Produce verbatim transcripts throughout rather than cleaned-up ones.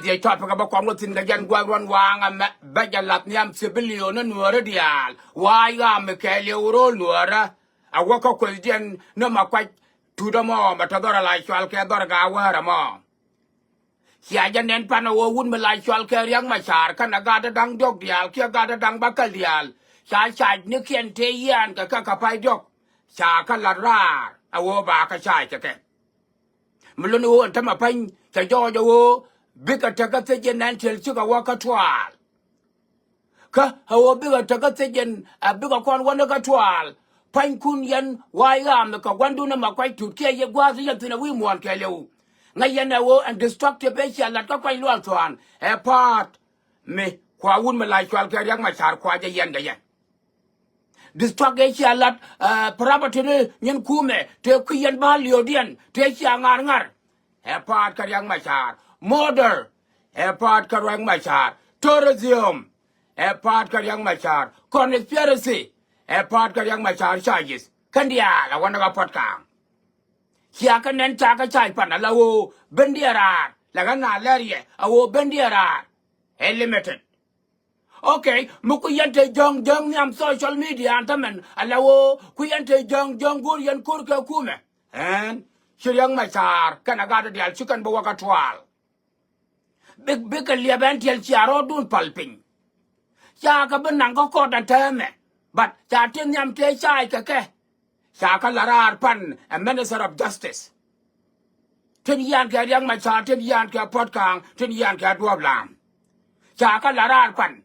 Dhiec tɔpik ɛ bä kɔn wä thi̱n kɛ jɛn gua̱th ruɔ̱n waaŋ ɛmɛ bä jɛ lath nhiam civilian ni nuäärä diaal. Wa̱a̱ yam mi kɛɛliw ro̱l nuäärä. A wä kä kuethdiɛn ni ma kuac tutdä mɔ mɛ te dhɔr a la cual kɛ dhɔr ga̱a̱ wäärä mɔ. Cia jɛ nɛn pan a wä wut mi la cual kɛ Riɛk Macar kɛnɛ gatdä da̱ŋ diɔ̱k diaal kiɛ gatdä da̱ŋ bäkɛl diaal. Ca cac ni kiɛn tëë yiaan kɛ kɛ kɛ pay diɔ̱k. Ca kä lat raar a wä ba kä cac kɛ kɛ. Mi luni ɣöö ɛn tämɛ päny cɛ jɔɔc ɛ ɣöö bikɛ tekä thiec in nɛn tiɛl cikɛ wä kä tuaal. Kä ɛ ɣöö bikɛ tekä thiec in ɛ bikɛ kɔn wä ni kä tuaal. Pänykun yɛn wa̱a̱ i̱ ɣaam kɛ gua̱ndun ɛmɛ kuac tut kiɛ yɛ gua̱a̱th i̱ yɛn thi̱n ɛ wi̱i̱ muɔ̱ɔ̱n kɛɛliw. Ŋäc yɛn ɛ ɣöö ɛn destructive ëë cia lat kä kuany lual thua̱a̱n ɛ pa̱a̱t mi kua wut mi la cual kɛ Riɛk Macar kua jɛ yɛn kɛ yɛn. Destruct ëë cia lat property ni nyin kumɛ tëë kui̱ yɛn bä liöödiɛn tëë cia ŋa̱r ŋa̱r. Ɛ pa̱a̱t kä Riɛk Macar. Murder ɛ pa̱a̱t kä Riɛk Macar. Terrorism ɛ pa̱a̱t kä Riɛk Macar. Conspiracy ɛ pa̱a̱t kä Riɛk Macar charges. Kɛn diaal a wä ni kä Puɔ̱t Ka̱a̱ŋ. Cia kä nɛn ca kä cac pan ala ɣöö ben diɛ raar la ɣän a lɛr yɛ a ɣöö ben diɛ raar. Ɛ limited. Okay, mi ku yɛn te jäŋ jäŋ nhiam social media an tämɛn ala ɣöö ku yɛn te jäŋ jäŋ go̱o̱r yɛn ko̱r kɛ kumɛ. Ɛn ci Riɛk Macar kɛnɛ gatdä diaal ci kɛn bi wä kä tuaal. Bik bikɛ liɛp ɛn tiɛl cia rɔɔdun pal piny. Ca kɛ bi naŋ kä kɔt ɛn täämɛ. But ca tin nhiam tëë cac kɛ kɛ. Ca kä la raar pan ɛ Minister of Justice. Tin yian kɛ Riɛk Macar, tin yian kɛ Puɔ̱t Ka̱a̱ŋ, tin yian kɛ Duɔ̱ɔ̱p Lam. Ca kä la raar pan.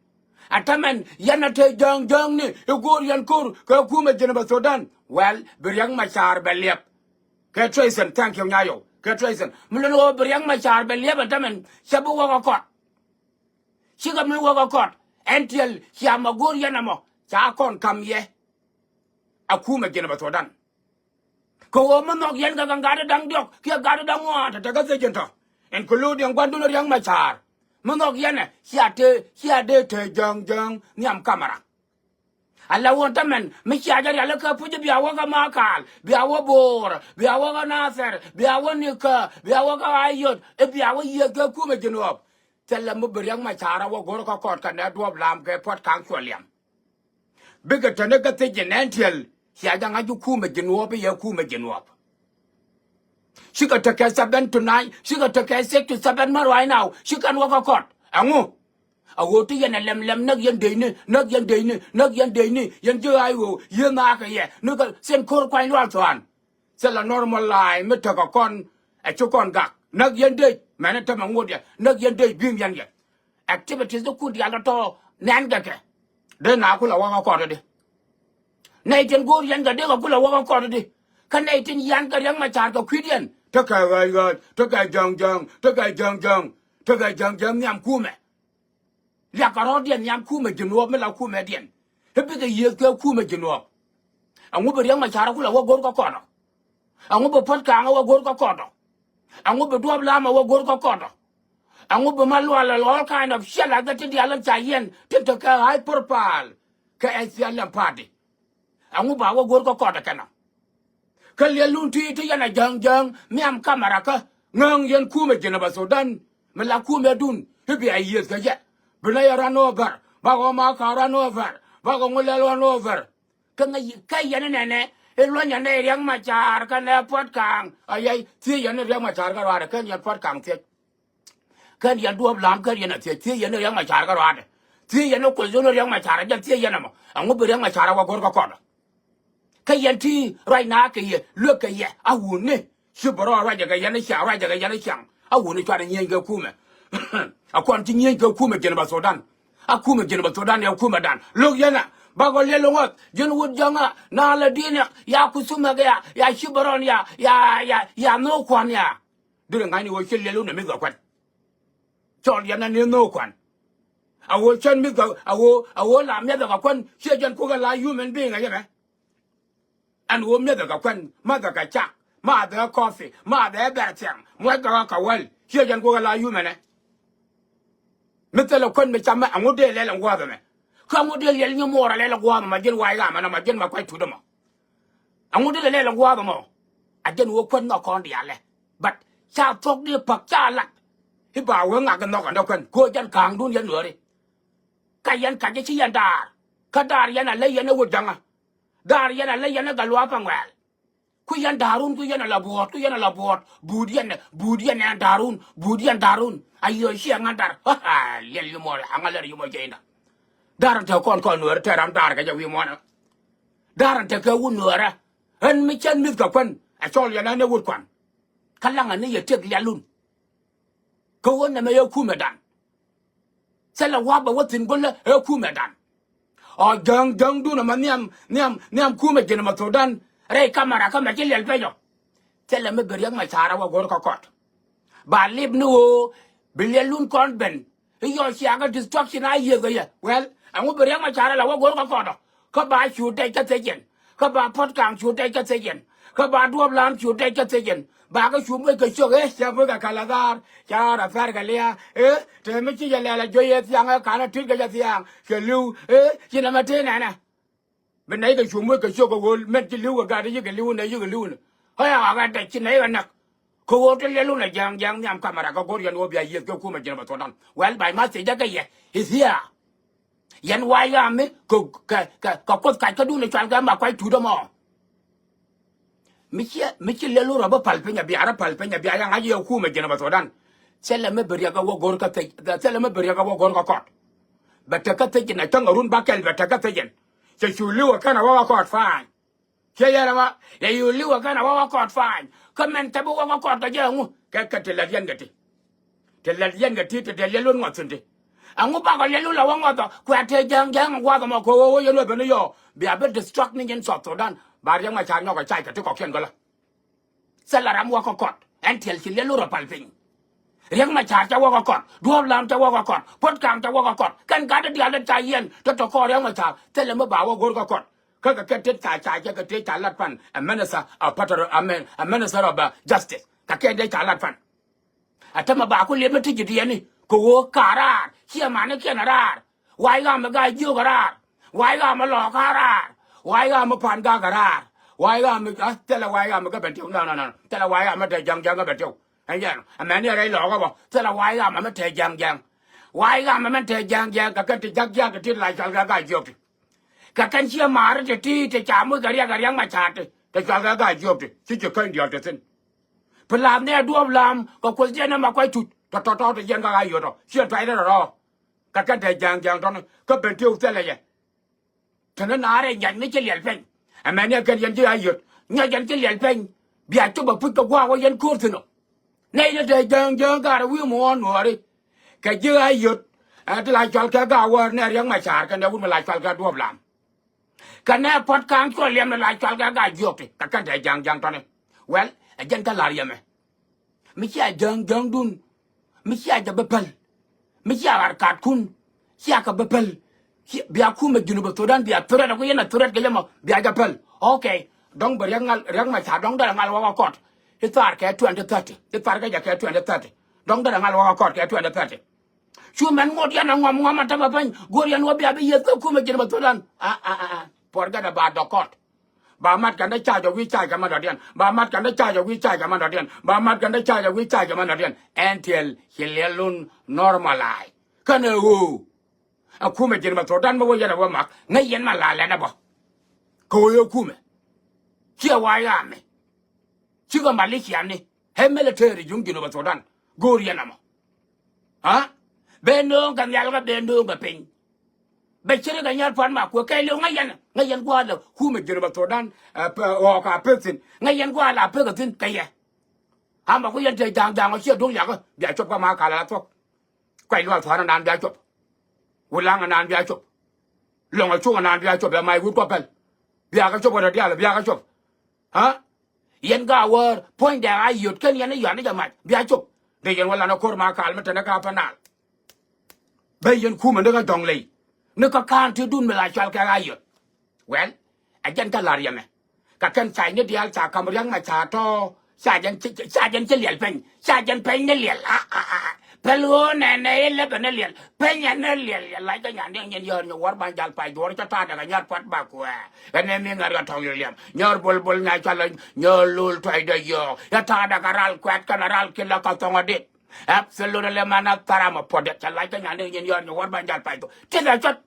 Ɛ tämɛn yɛn a te jäŋ jäŋni i̱ go̱o̱r yɛn ko̱r kɛ kumɛ Jinubä Thudan. Well, bi Riɛk Macar bɛ liɛp. Kɛ treason, thank you Nyayo. Kɛ treason. Mi lon ɣöö bi Riɛk Macar bɛ liɛp ɛ tämɛn cɛ bi wä kä kɔt. Cikɛ mi wä kä kɔt ɛn tiɛl cia ma go̱o̱r yɛn ɛmɔ ca kɔn ka̱m yɛ. A kumɛ Jinubä Thudan. Kɛ ɣöö mi nhɔk yɛn kɛ kɛ gatdä da̱ŋ diɔ̱k kiɛ gatdä da̱ŋ ŋuan te te kä thiec in tɔ. Including gua̱ndun Riɛk Macar. Mi nhɔk yɛn ɛ cia te cia dee te jäŋ jäŋ nhiam kamɛra. Ala wä tämɛn mi cia jɛ rialikä puc bia wä kä Makal, bia wä Bo̱o̱r, bia wä kä Nathɛr, bia wä Nikä, bia wä kä Ayod, i̱ bia wä yiëëth kɛ kumɛ Jinub. Thilɛ mi bi Riɛk Macar a wä go̱r kä kɔt kɛnɛ Duɔ̱ɔ̱p Lam kɛ Puɔ̱t Ka̱a̱ŋ cuɔ liam. Bikɛ te ni kä thiec in nɛn tiɛl cia jɛ ŋa̱c i̱ kumɛ Jinub i̱ yɛ kumɛ Jinub. Cikɛ tekɛ seven to nine, cikɛ tekɛ six to seven month right now, ci kɛn wä kä kɔt. Ɛŋu? A ɣöö ti yɛn ɛ lɛm lɛm näk yɛn dec ni, näk yɛn dec ni, näk yɛn dec ni, yɛn ji̱ ɣa̱c ɣöö yiëë nhaakä yɛ ni kɛ thi̱n ko̱r kuany lual thua̱a̱n. Thilɛ normal life mi tekɛ kɔn ɛ ci kɔn gak. Näk yɛn dec mɛn ɛ tämɛ ŋot yɛ, näk yɛn dec bi̱i̱m yɛn yɛ. Activities di kun diaal tɔ̱tɔ̱ nɛn kɛ kɛ. Dee na kulɛ wä kä kɔt di. Nɛy tin go̱o̱r yɛn kɛ dee kɛ kulɛ wä kä kɔt di. Kä nɛy tin yan kɛ Riɛk Macar kɛ kui̱diɛn. Tekɛ ɣäc ɣäc, tekɛ jäŋ jäŋ, tekɛ jäŋ jäŋ, tekɛ jäŋ jäŋ nhiam kumɛ. Liak kɛ rɔ̱diɛn nhiam kumɛ Jinub mi la kumɛdiɛn. I̱ bikɛ yiëëth kɛ kumɛ Jinub. Ɛŋu bi Riɛk Macar kulɛ wä go̱r kä kɔt ɔ? Ɛŋu bi Puɔ̱t Ka̱a̱ŋ ɛ wä go̱r kä kɔt ɔ? Ɛŋu bi Duɔ̱ɔ̱p Lam ɛ wä go̱r kä kɔt ɔ? Ɛŋu bi Malual ɛ all kind of shit like that ti diaal in ca yɛn tin tekɛ high profile kɛ S P L M party? Ɛŋu ba wä go̱r kä kɔt ɛ kɛn ɔ? Kä liɛlun ti ti yɛn a jäŋ jäŋ nhiam kamɛra kä ŋäŋ yɛn kumɛ Jinubä Thudan mi la kumɛdun i̱ bia yiëëth kɛ jɛ. Bi nɛ yɛ run over, bakɔ Makal run over, bakɔ Ŋulɛl run over. Kä ŋäc kä yɛn inɛnɛ i̱ luɔ̱nyɛ nɛy Riɛk Macar kɛnɛ Puɔ̱t Ka̱a̱ŋ. Ayɛy thiec yɛn ni Riɛk Macar kä ruaadɛ kɛn yɛn Puɔ̱t Ka̱a̱ŋ thiec. Kɛn yɛn Duɔ̱ɔ̱p Lam kɛn yɛn a thiec, thiec yɛn ni Riɛk Macar kä ruaadɛ. Thiec yɛn ni kuecdun ni Riɛk Macar a jɛn thiec yɛn ɛmɔ. Ɛŋu bi Riɛk Macar a wä go̱r kä kɔt ɔ? Kä yɛn ti ruac na kɛ yɛ luek kɛ yɛ a wuni. Ci bɛ rɔ ruacɛ kɛ yɛn i̱ ciaŋ, ruacɛ kɛ yɛn i̱ ciaŋ. A wuni cuarɛ nyieny kɛ kumɛ. A kɔn ci nyieny kɛ kumɛ Jinubä Thudan. A kumɛ Jinubä Thudan ɛ kumɛ dan. Lo̱k yɛn a bakɔ liɛl ŋɔth ji̱n wut jäŋä na lɛ di̱n ya, ya kuthumɛ kɛ ya, ya ci bɛ rɔn ya, ya, ya, ya nhok kuan ya. Duri ŋa̱cni ɣöö ci liɛl wun ɛ mi̱th kɛ kuɛn. Cɔl yɛn a ni nhok kuan. A ɣöö cän mi̱th kɛ a ɣöö, a ɣöö la mi̱eth kɛ kuɛn ciɛ jɛn kukɛ la human being ɛ yɛmɛ. Ɛn ɣöö mi̱eth kɛ kuɛn, mäth kɛ cak, math ɛ coffee, math ɛ bɛr thiaŋ, muɔc kɛ kɛ wäl, ciɛ jɛn kukɛ la human ɛ. Mi thilɛ kuän mi camɛ ɛŋu dee lɛl ɛn gua̱a̱th ɛmɛ? Kä ɛŋu dee liɛl nyi muɔɔr a lɛl ɛ gua̱a̱th ɛmɔ ji̱n wa̱i̱ ɣaamɛ nɔmɔ ji̱n mɛ kuac tut ɛmɔ? Ɛŋu dee lɛl ɛ gua̱a̱th ɛmɔ? A jɛn ɣöö kuän nhɔk kɔn diaalɛ. But ca thuɔ̱k dee päk ca lat. I̱ ba wee ŋak in nhɔk ɛn dɔ̱k kɛn ko̱ jɛn ka̱a̱ŋdun yɛn Nuääri. Ka yɛn kac i̱ ci yɛn daar. Kä daar yɛn a ley yɛn ɛ wut ja̱ŋä. Daar yɛn a ley yɛn ɛ Gatluak Paŋuɛɛl. Ku yɛn da̱run, ku yɛn ala buɔ̱ɔ̱t, ku yɛn ala buɔ̱ɔ̱t. Buut yɛn, buut yɛn ɛn da̱run, buut yɛn da̱run. A yio̱ ciɛ ŋa̱n da̱r. Liɛl yimɔ, aŋa lɛr yimɔ jɛ inda. Da̱r ɛn te kɔn kɔn Nuäärä te ram da̱r kɛ jɛ wi̱i̱ muɔ̱nɛ. Da̱r ɛn te kɛ wut Nuäärä. Ɛn mi cɛn mi̱th kɛ kuän. A cɔl yɛn ɛn ɛ wut kuan. Kä laŋ ɛn ni yɛ tëk liɛlun. Kä ɣöö nɛmɛ ɛ kumɛdan. Thilɛ wa̱a̱ bɛ wä thi̱n go̱lä ɛ kumɛdan. Ɔ jäŋ jäŋdun ɛmɛ nhiam nhiam nhiam kumɛ ji̱n ɛmɛ thokdan. Rɛy kamɛra kä mɛ ci liɛl pecɔ. Thilɛ mi bi Riɛk Macar ɛ wä go̱r kä kɔt. Ba lip ni ɣöö bi liɛlun kɔn ben. I̱ yɔc ciakä destruction a yiëth kɛ yɛ. Well, ɛŋu bi Riɛk Macar ɛ la wä go̱r kä kɔt ɔ. Kä ba cu dɛc kä thiec yɛn. Kä ba Puɔ̱t Ka̱a̱ŋ cu dɛc kä thiec yɛn. Kä ba Duɔ̱ɔ̱p Lam cu dɛc kä thiec yɛn. Ba kä cu muec kɛ ciök, eh, cɛ muec kɛ kal a dhaar. Ca rɔ thar kɛ lia̱a̱, eh, te mi ci jɛ lɛl a juey yɛ thiaŋ, eh, ka̱n a tui̱t kɛ jɛ thiaŋ. Kɛ li̱w, eh, ci nɛmɛ tëë nɛnɛ. Bi nɛy kɛ cu muec kɛ ciök kɛ ɣöö mɛn ci li̱w kɛ gat, yikɛ li̱w nɛ, yikɛ li̱w nɛ. Ɣä ya ɣakä dɛc ci nɛy kɛ näk. Kɛ ɣöö ti liɛlun a jiaŋ jiaŋ nhiam kamɛra kɛ go̱r yɛn ɣöö bia yiëth kɛ kumɛ ji̱n bɛ thokdan. Well, by message kɛ yɛ is here. Yɛn White Army kɛ, kɛ, kɛ, kɛ kuoth kac kädun ɛ cual kɛ Makuac Tut ɛmɔ. Mi ciɛ, mi ci lɛl wä rɔ bä päl piny a bia, rɔ päl piny a bia, yaŋ a jiɛ kumɛ ji̱n bɛ thokdan. Thilɛ mi bi Riɛk a wä go̱r kä thiec, thilɛ mi bi Riɛk a wä go̱r kä kɔt. Bɛ tek kä thiec in a cäŋ a run ba kɛl bɛ tek kä thiec in. Cɛ cu li̱w a kɛn a wä kä kɔt, fine. Ciɛ yɛn ɛmɔ, yɛ yio̱ li̱w ɛ kɛn a wä wä kɔt, fine. Kä mɛn thɛp i̱ wä wä kɔt kɛ jɛ ɛŋu kɛ, kɛ ti lät yɛn kɛ ti. Ti lät yɛn kɛ ti, ti dee liɛlun ŋɔth thi̱n ti. Ɛŋu bakɔ liɛlun la wä ŋɔth ɔ kuɛ te jäŋ jäŋ ŋuath ɛmɔ kɛ ɣöö wä yɛn wä ben i̱ yɔɔ bia bi destruct ni nyin South Sudan. Ba Riɛk Macar nyɔk ɛ cay kɛ ti kɔkiɛn gɔlä. Thilɛ ram wä kä kɔt ɛn tiɛl ci liɛlun rɔ pal piny. Riɛk Macar cɛ wä kä kɔt, Duɔ̱ɔ̱p Lam cɛ wä kä kɔt, Puɔ̱t Ka̱a̱ŋ cɛ wä kä kɔt. Kɛn gat diaal dee ca yiɛn tɔ tɔ kɔɔr Riɛk Macar, thilɛ mi ba wä go̱r kä kɔt. Kä kɛ kɛ tet ca ca cɛ kɛ tet ca lat pan ɛ minister of federal, I mean, ɛ minister of, uh, justice. Kɛ kɛ dee ca lat pan. Ɛ tämɛ ba ku liep mi ti ji̱ diɛni kɛ ɣöö ka raar ciɛ manikiɛn raar. Wa̱i̱ ɣa̱a̱m mi Gaa-jiök raar. Wa̱i̱ ɣa̱a̱m mi Lɔɔkä raar. Wa̱i̱ ɣa̱a̱m mi Pa̱n Gak raar. Wa̱i̱ ɣa̱a̱m mi, ah, thilɛ wa̱i̱ ɣa̱a̱m mi Kä Bentiu. No, no, no. Thilɛ wa̱i̱ ɣa̱a̱m mi te jäŋ jäŋ Kä Bentiu. Ɛn jɛn ɛmɛn ni rɛy Lɔɔkä bä. Thilɛ wa̱i̱ ɣa̱a̱m mi te jäŋ jäŋ. Wa̱i̱ ɣa̱a̱m mi te jäŋ jäŋ kɛ kɛn ti ja̱k jiaak ti ti la cɔal kɛ Gaa-jiök ti. Kɛ kɛn ciɛ maari ti ti ti ca muc kɛ Riɛk, kɛ Riɛk Macar ti ti cɔal kɛ Gaa-jiök ti. Ci ji̱ käny diɔ̱ɔ̱r ti thi̱n. Pi la̱a̱th ni ɛ Duɔ̱ɔ̱p Lam kɛ kuoth jiɛn ni Makuac Tut tɔ̱tɔ̱ ti jiɛn kɛ Gaa-jiök tɔ. Ciɛ tuacdä rɔ̱rɔ̱. Kɛ kɛn te jäŋ jäŋ tɔ̱ni kä Bentiu thilɛ yɛ. Te ni naar ɛ nyac ni ci liɛl peny. Ɛmɛn ni ɛ kɛn yɛn ji̱ Ayöt nyac yɛn ci liɛl peny. Bia cop ɛ puc kɛ gua̱a̱k wä yɛn ko̱r thi̱n ɔ. Nɛy ni te jäŋ jäŋ gat ɛ wi̱i̱ muɔ̱ɔ̱n Nuääri. Kɛ ji̱ Ayöt ɛ ti la cɔal kɛ Gaa-wäär nɛ Riɛk Macar kɛnɛ wut mi la cɔal kɛ Duɔ̱ɔ̱p Lam. Kɛ nɛ Puɔ̱t Ka̱a̱ŋ cuɔ liɛm ni la cɔal kɛ Gaa-jiök ti kɛ kɛn te jäŋ jäŋ tɔ̱ni. Well, ɛ jɛn kä la̱r yɛmɛ. Mi cia jäŋ jäŋdun. Mi cia jɛ bä päl. Mi cia ɣar katkun. Cia kɛ bä päl. Ci, bia kumɛ Junub Thudan bia threat, ku yɛn a threat kɛ jɛ mɔ bia jɛ päl. Okay. Dɔ̱ŋ bɛ Riɛk ŋal, Riɛk Macar dɔ̱ŋ derɛ ŋal wä kä kɔt. I̱ thaar kɛ twenty thirty. I̱ thaar kɛ jɛ kɛ twenty thirty. Dɔ̱ŋ derɛ ŋal wä kä kɔt kɛ twenty thirty. Cu mɛn ŋot yɛn a ŋɔm ŋɔm a tämɛ pany. Go̱o̱r yɛn wä bia bi yieth kä kumɛ Junub Thudan. Ah, ah, ah, ah. Forget about the court. Ba mat kɛn dee charge of wi̱i̱ charge kɛ mɛn dɔ̱diɛn. Ba mat kɛn dee charge of wi̱i̱ charge kɛ mɛn dɔ̱diɛn. Ba mat kɛn dee charge of wi̱i̱ charge kɛ mɛn dɔ̱diɛn. Ɛn tiɛl ci liɛlun normalize. Kɛnɛ ɣöö ɛ kumɛ Junub Thudan mi wä yɛn ɛ wä mak ŋäc yɛn ma la lɛt ɛ bä. Kɛ ɣöö yɛ kumɛ ciɛ White Army. Cikɛ militiani ɛ military juŋ Junub Thudan. Go̱o̱r yɛn ɛmɔ. Ha? Ben nööŋ kɛ nhial kä ben nööŋ kɛ piny. Bɛ ci ri kɛ nyɛr pua̱t ma kuɛ kɛɛliw ŋäc yɛn, ŋäc yɛn gua̱a̱th lɛ kumɛ Junub Thudan. Ɛ, pɛ, ɣɔɔk a pek thi̱n. Ŋäc yɛn gua̱a̱th la pek a thi̱n kɛ yɛ. Ama ku yɛn te ja̱a̱ŋ ja̱a̱ŋ ɔ ciɛ duŋ yakä bia cop kä ma kal a la thuɔ̱k. Kuay luaal thua̱a̱n ɛnan bia cop. Wulaŋ ɛnan bia cop. Lɔŋ a cuŋ ɛnan bia cop ɛ ma i̱ wut kɔ pɛl. Bia kä cop kɛ tɔ diaal bia kä cop. Ha? Yɛn Gaa-wäär puɔ̱nydɛ Ayöt kɛn yɛn i̱ yɔ̱a̱n i̱ jɛ mac bia cop. Dee yɛn wä lan ɛ ko̱r ma kal mi te ni kä Upper Nile. Ben yɛn kumɛ ni kä Jɔŋley ni kä ka̱n ti dun mi la cɔal kɛ Ayöt. Well, ɛ jɛn kä la̱r yɛmɛ. Kɛ kɛn cay ni diaal ca ka̱m Riɛk Macar tɔ. Ca jɛn ci, ca jɛn ci liɛl peny. Ca jɛn peny ni liɛl. Ah, ah, ah. Pɛl ɣöö nɛnɛ i̱ lɛpɛ ni liɛl. Peny ɛn ni liɛl. Yɛ lac kä nyan diɛŋ yɛn yäär nyɛ wäär ban jal pay duɔ̱ɔ̱r cä ta̱a̱dɛ kɛ nyär pua̱t ba kuɛ. Ɛn ni mi ŋa̱r kɛ tɔ̱ŋ liɛliɛm. Nyär bol bol nya cɔal nyär lol tuacdɛ yɔɔk. Yɛ ta̱a̱dɛ kɛ ral kuɛt kɛnɛ ral kilɛ kɛ thɔŋ ɛ dit. Absolutely, man, a thara mɛ puɔt dɛ. Cɛ lac kä nyandɛ nyin yɔr nyɛ wär ba jal pay thok. Ti dɛ cɔt.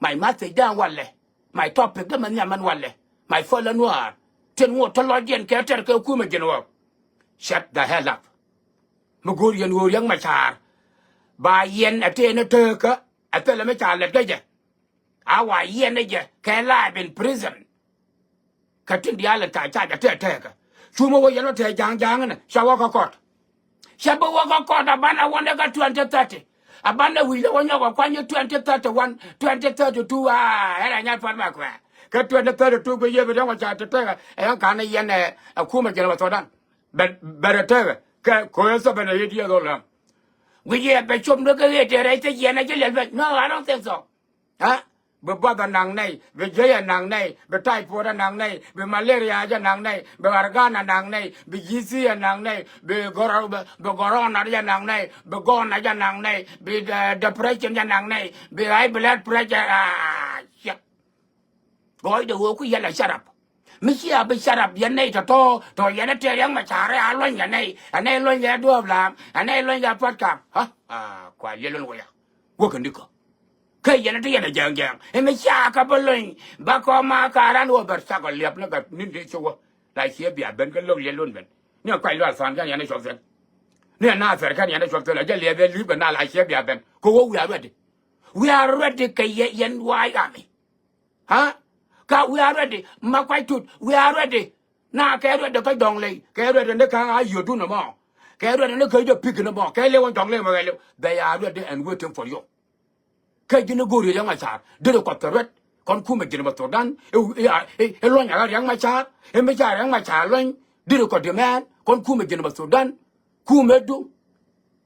My message dan walɛ. My topic dɛ mɛ nhiam mɛn walɛ. My fäl a nuaar. Tin ŋot te lɔcdiɛn kɛ tɛr kɛ kumɛ ji̱n wä. Shut the hell up. Mi go̱o̱r yɛn ɣöö Riɛk Macar ba yɛn a tëë ni teekä a thilɛ mi ca lät kä jɛ. A wa yɛn ni jɛ kɛ life in prison. Kä tin diaal in ca ca jɛ tëë teekä. Cumä wä yɛn wä tëë ja̱a̱ŋ ja̱a̱ŋ ni ca wä kä court. Ca bi wä kä court a banɛ wä ni kä twenty thirty. A banɛ wi̱i̱ lɛ wä nyɔk a kuany twenty thirty one, twenty thirty two, a ɛn a nyal pat ma kuɛ. Kä twenty thirty two bi yɛ bi dee wä ca tëë teekä. Ɛ yɛn ka̱n ni yɛn ɛ kumɛ ji̱n wä thok dan. Bɛ, bɛ rɛ tekɛ kɛ ko̱ ɛ seven eight years old ɛ. Wi̱c yɛ bɛ cop ni kä ɣet tëë rɛy thiec yɛn ɛ ji̱ liɛl ben. No, I don't think so. Ha? Bi buath ɛ naŋ nɛy, bi jiɛc ɛ naŋ nɛy, bi typhoid ɛ naŋ nɛy, bi malaria ɛ naŋ nɛy, bi argan ɛ naŋ nɛy, bi G C ɛ naŋ nɛy, bi gɔrɔ, bi, bi corona ɛ naŋ nɛy, bi gɔn ɛ naŋ nɛy, bi, eh, depression ɛ naŋ nɛy, bi high blood pressure. Ah, shit. Gɔɔydɛ ɣöö ku yɛl a carap. Mi cia bi carap yɛn nɛy tɔ̱tɔ̱, tɔ yɛn a tɛɛr yɛn mɛ carɛ a luɔ̱ny yɛn nɛy, a nɛy luɔ̱ny yɛ duɔ̱ɔ̱p laam, a nɛy luɔ̱ny yɛ pua̱t kaam. Ha? Ah, kua liɛl wun wä ya. Wä kɛ nikä. Kä yɛn a ti yɛn a jɛɛŋ jɛɛŋ. Ɛ mi cia kɛ bi luɔ̱ny, ba kɔ ma ka ran wä bɛr cakɔ liɛp ni kɛ ni̱n dee ci wä. La ciɛ bia ben kä lo̱k liɛl wun ben. Ni a kuac lual than kɛn yɛn a cuɔp thil. Ni a na thɛr kɛn yɛn a cuɔp thil. A jɛ liɛp ɛ li̱p ɛ na la ciɛ bia ben. Kɛ wä wiaa ruɛdi. Wiaa ruɛdi kɛ yɛ yɛn wa̱a̱ yami. Ha? Ka we are ready. Makuac Tut, we are ready. Na kɛ ready kä Jɔŋley, kɛ ready ni kä a yio̱dun ɛmɔ. Kɛ ready ni kä jɛ pik ni mɔ. Kɛ lewä Jɔŋley mɔ kɛ lew. They are ready and waiting for you. Kä ji̱n go̱o̱r yɛ Riɛk Macar. Deri kɔth kɛ ruet. Kɔn kumɛ ji̱n mɛ Thudan. Ɛ, ɛ, ɛ, ɛ luɔ̱ny a Riɛk Macar. Ɛ mi ca Riɛk Macar luɔ̱ny. Deri kɔth di mɛn. Kɔn kumɛ ji̱n mɛ Thudan. Kumɛ du.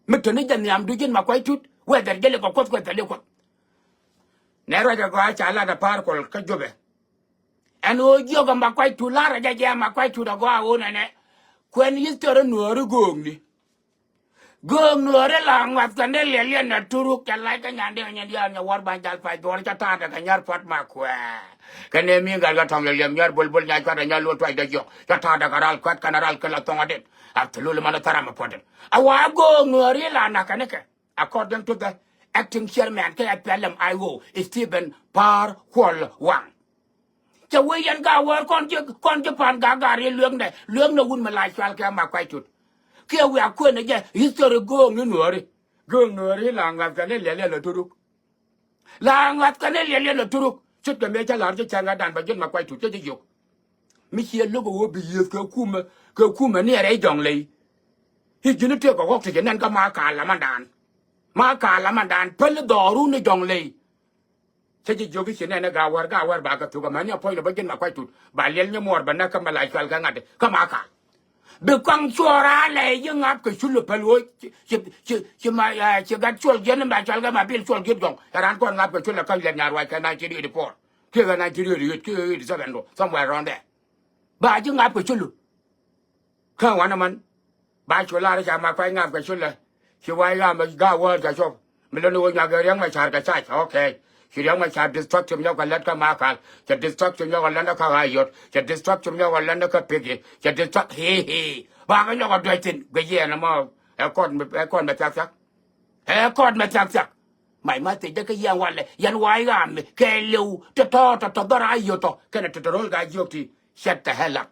Mi te ni jɛ nhiamdu ji̱n Makuac Tut. Whether jɛ li kɔ kuɔth, whether li kuɔth. Nɛ ruac ɛ gɔaa ca lat ɛ pa̱a̱r kuɔl kä Jubɛ. Ɛn ɣöö jiɔk ɛ Makuac Tut, lar ɛ jɛ jɛ Makuac Tut ɛ gɔaa ɣöö nɛnɛ. Kuɛn history Nuääri göökni. Göök Nuääri la ŋuath kɛn dee liɛl yɛn ɛ turuk, cɛ lac kä nyan dee nyɛn diaal nyɛ wär ba jal pac dhuɔr cä ta̱a̱dɛ kɛ nyar pua̱t ma kuɛɛ. Kɛn ɛ mi gat kä tɔ̱ŋ liɛliɛm nyar bulbul nya cuat ɛ nyar luɔt tuacdɛ jiɔk. Cä ta̱a̱dɛ kɛ ral kuat kɛn ɛ ral kɛ la thɔŋ adit. Absolutely man ɛ thar amɛ puɔ̱tin. Ɛ wa göök Nuääri la nak kɛn ikɛ. According to the acting chairman kɛ SPLM-IO, Stephen Par Kuol Wang. Cɛ wee yɛn Gawär kɔn ji̱, kɔn ji̱ Pan Gak Gari lueeknɛ, lueeknɛ wut mi la cual kɛ Makuac Tut. Kiɛ wiaa kuënɛ jɛ history gööŋni Nuääri. Gööŋ Nuääri la ŋa̱th kɛ ni liɛl yɛn lɔ turuk. La ŋa̱th kɛ ni liɛl yɛn lɔ turuk. Ce̱tkɛ mëë cä la̱r ji̱ cäŋ ɛ dan bɛ ji̱n Makuac Tut cä ji̱ jiök. Mi ciɛ lo̱k ɛ ɣöö bi yiëëth kɛ kumɛ, kɛ kumɛ ni ɛ rɛy Jɔŋley. I̱ ji̱n i̱ tëëk ɛ ɣɔ̱k ti ci nɛn kä ma kaal lamandan. Ma kaal lamandan päl i̱ dhɔru ni Jɔŋley. Cä ji̱ jiök i̱ ci nɛn i̱ Gawär, Gawär ba kɛ thuk amäni a puɔ̱ny lɔ bä ji̱n Makuac Tut. Ba liɛl nyi muɔɔr bɛ näk kä mɛ la cual kɛ ŋa̱t kä ma kaal. Bi kɔaŋ cuɔɔr a lɛ ji̱ ŋa̱p kɛ cul i̱ päl ɣöö ci, ci, ci, ci ma, eh, ci gat cuɔl jiɛn ni mɛ la cual kɛ ma bil cuɔl ji̱t gɔŋ. Ɛ raan kɔn ŋa̱p kɛ cul ɛ kä liɛl nyaar wac kɛ nineteen eighty-four. Kiɛ kɛ nineteen eighty-eight, kiɛ eighty-seven do, somewhere around there. Ba ji̱ ŋa̱p kɛ culu. Kä wanɛ män. Ba cu lar ca Makuac ŋa̱p kɛ culɛ. Ci wa̱i̱ ɣa̱a̱m Gawär ca cop. Mi lon i̱ wä nyuak ɛ Riɛk Macar kɛ cac. Okay. Ci Riɛk Macar destruction nyɔk kɛ lät kä Makal. Cɛ destruction nyɔk kɛ lät kä Ayot. Cɛ destruction nyɔk kɛ lät kä Piggy. Cɛ destruct, hee, hee. Ba kɛ nyɔk kɛ duec thi̱n. Guic yɛn ɛmɔ. Ɛ kɔt mi, ɛ kɔt mi thiak thiak. Ɛ kɔt mi thiak thiak. My message dee kä yɛn walɛ. Yɛn wa̱i̱ ɣa̱a̱m mi. Kɛ liw. Tɔ̱tɔ̱, tɔ̱tɔ̱ dhɔr Ayot tɔ. Kɛnɛ tɔ̱tɔ̱ ro̱l Gawär jiök ti. Shut the hell up.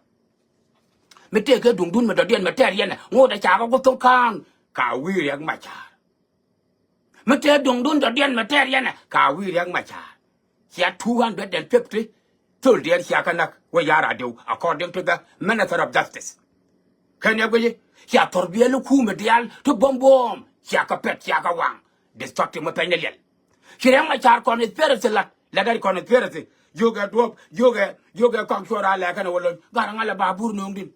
Mi tëëkɛ duŋdun mi dɔ̱diɛn mi tɛɛr yɛn ɛ ŋot ɛ ca kä ku tho̱ŋ ka̱a̱ŋ ka wi̱i̱ Riɛk Macar. Mi tëë duŋdun dɔ̱diɛn mi tɛɛr yɛn ɛ ka wi̱i̱ Riɛk Macar. Cia two hundred and fifty thöl diɛɛr cia kä näk wä ya̱r adiw, according to the Minister of Justice. Kɛn yɛ guici cia thɔr biɛl i̱ kuumɛ diaal ti buɔ̱m buɔ̱ɔ̱m cia kä pɛt cia kä waŋ. Destructive mi pɛny ni liɛl. Ci Riɛk Macar conspiracy lat, lat ɛ conspiracy. Jiökɛ duɔ̱ɔ̱p, jiökɛ, jiökɛ kɔk cuɔr a lɛɛkɛn ɛ wä lo̱ny. Gat ɛ ŋa̱l ɛ babur nööŋdin.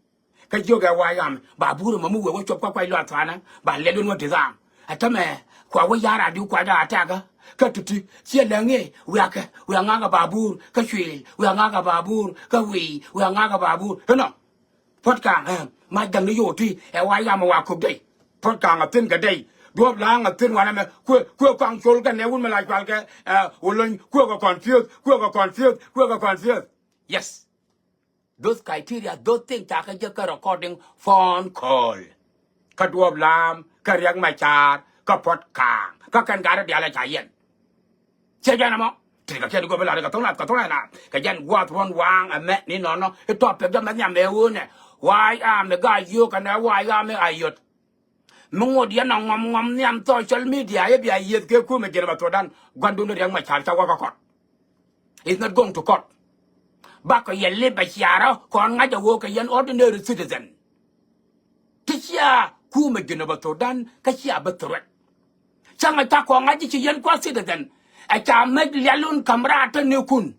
Kä jiökɛ wa̱a̱ yam, babur ɛmɔ mi wee wä cop kä kuac luath tha̱a̱nä, ba lɛl in wä ti thaam. Ɛ tämɛ, kua wä ya̱r a di̱w kuac a tɛ̈kä. Kä ti̱ti̱, ciɛ lɛŋ i̱, wiakɛ, wiak ŋa̱kä babur, kä cuëël, wiak ŋa̱kä babur, kä wi̱i̱, wiak ŋa̱kä babur. Inɔ. Puɔ̱t ka̱a̱ŋ, ɛ, mac gaŋni yo̱o̱ ti, ɛ wa yam ɛ wa kök dɛy. Puɔ̱t ka̱a̱ŋ a thi̱n kɛ dɛy. Duɔ̱ɔ̱p la̱a̱ŋ a thi̱n wanɛ mɛ, kuëë, kuëë kɔaŋ col kɛ nɛ wun mɛ la cual kɛ, ɛ, wä lony, kuëë kɛ confuse, kuëë kɛ confuse, kuëë kɛ confuse. Yes. Those criteria, those things ca kɛ jek kä recording phone call. Kä duɔ̱ɔ̱p la̱a̱m, kä Riɛk Macar kä Puɔt Ka̱a̱ŋ kä kɛn gat rɔ diaal ɛ ca yɛn. Ciɛ jɛn ɛmɔ. Ti kɛ kɛn go̱o̱p in lar kɛ tho̱ŋ nath, kɛ tho̱ŋ nath. Kɛ jɛn gua̱a̱th ruɔ̱n waaŋ ɛmɛ ni nɔnɔ. I̱ topic jɔmɛ nhiam ɛ ɣöö nɛ. Why am mi ga yio̱o̱k ɛnɛ why am mi a yot. Mi ŋot yɛn a ŋɔm ŋɔm nhiam social media i̱ bia yieth kɛ kumɛ ji̱n bɛ thokdan. Gua̱ndun Riɛk Macar ca wä kä court. It's not going to court. Bakɔ yɛ lip a ciarä kɔn ŋa̱c a ɣöö kɛ yɛn ordinary citizen. Ti cia kumɛ Jinub Thudan kä cia bi threat. Cäŋ ɛ ca kɔŋ a ji̱ ci yɛn kua̱r citizen. Ɛ ca mec lialun ka̱m raar te ni kun.